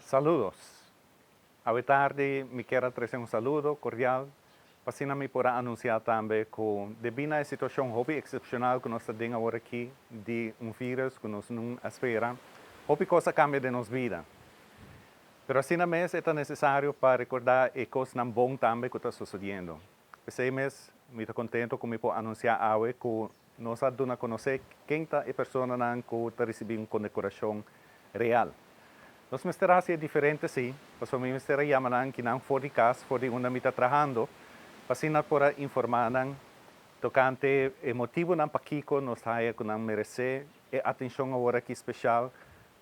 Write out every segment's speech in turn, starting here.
Saludos. Awe tardi mi kier a trece un saludo cordial pa asina mi por a anuncia tambe cu debi na e situacion hopi excepcional cu nos ta den awor aki di un virus cu nos nun a spera, hopi cos a cambia den nos bida. Pero asina mes e ta necesario pa recorda e cosnan bon tambe cu ta sucediendo. P'esei mes mi ta contento cu mi por anuncia awe cu nos a duna conoce ken ta e personanan cu ta ricibi un condecoracion real. Nos mester haci e diferente si, pasobra mi mester a yama nan kinan for di cas, for di unda mi ta trahando, pa asina por a informa nan tocante e motibonan pakico nos ta haya cu nan merece e atencion awor aki special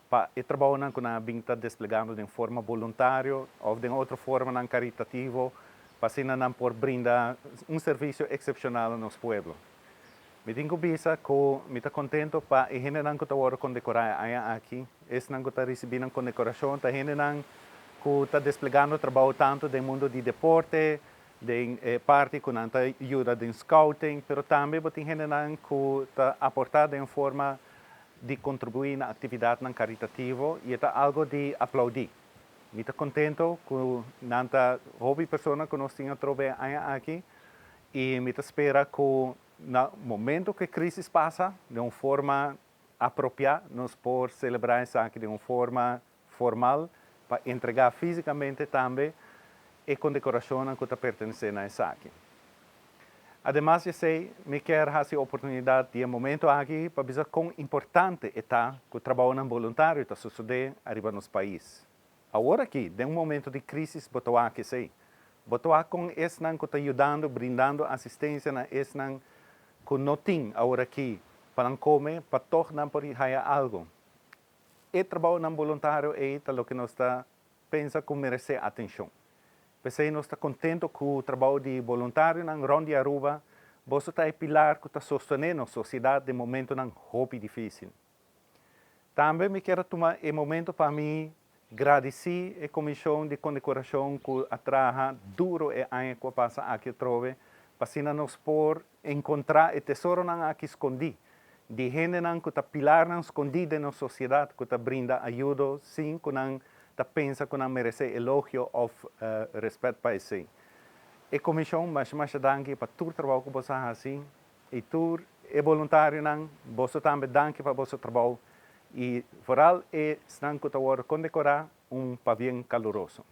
pa e trabounan ku nan a bin ta desplegando den forma boluntario òf den otro formanan karitativo pa asina nan por brinda un servisio eksepshonal na nos pueblo. Mi tin ku bisa ku mi ta kontento pa e hendenan ku ta wòrdu kondekorá e aña aki. Esnan ku ta risibí nan kondekorashon ta hendenan ku ta desplegando trabou tantu den mundu di deporte, den e parti ku nan ta yuda den scouting, pero tambe bo tin hendenan ku ta aportá den forma di kontribuí na aktividatnan karitativo i e ta algo di aplaudí. Mi ta kontento ku nan ta hopi persona ku nos tin atrobe e aña aki i mi ta spera ku na momento ku e krisis pasa den un forma apropiá nos por selebrá esaki den un forma formal pa entregá físikamente tambe e kondekorashonnan ku ta pertenesé na esaki. Ademas di esei, mi kier hasi oportunidat di e momento aki pa bisa kon importante e ta ku trabounan boluntario ta sosodé ariba nos pais. Awor aki, den un momento di krísis bo ta wak esei. Bo ta wak kon esnan ku ta yudando, brindando asistensia na esnan ku no tin awor aki pa nan kome, pa tòg nan por haya algu. E trabounan boluntario ei ta loke nos ta pensa ku meresé atenshon. P'esei nos ta kontento ku trabou di boluntarionan rònt di Aruba, boso ta e pilar ku ta sostené nos sosiedat den momentonan hopi difísil. Tambe mi kier a tuma e momento pa mi gradisí e komishon di kondekorashon ku a traha duro e aña ku a pasa aki atrobe pa asina nos por enkontrá e tesoronan aki skondí di hendenan ku ta pilarnan skondí den nos sosiedat ku ta brinda ayudo sin ku nan ta pensa ku nan meresé elogio òf rèspèt pa esei. E komishon masha masha danki pa tur trabou ku boso a hasi i tur e boluntarionan boso tambe danki pa boso trabou i foral esnan ku ta wòrdu kondekorá un pabien kaluroso.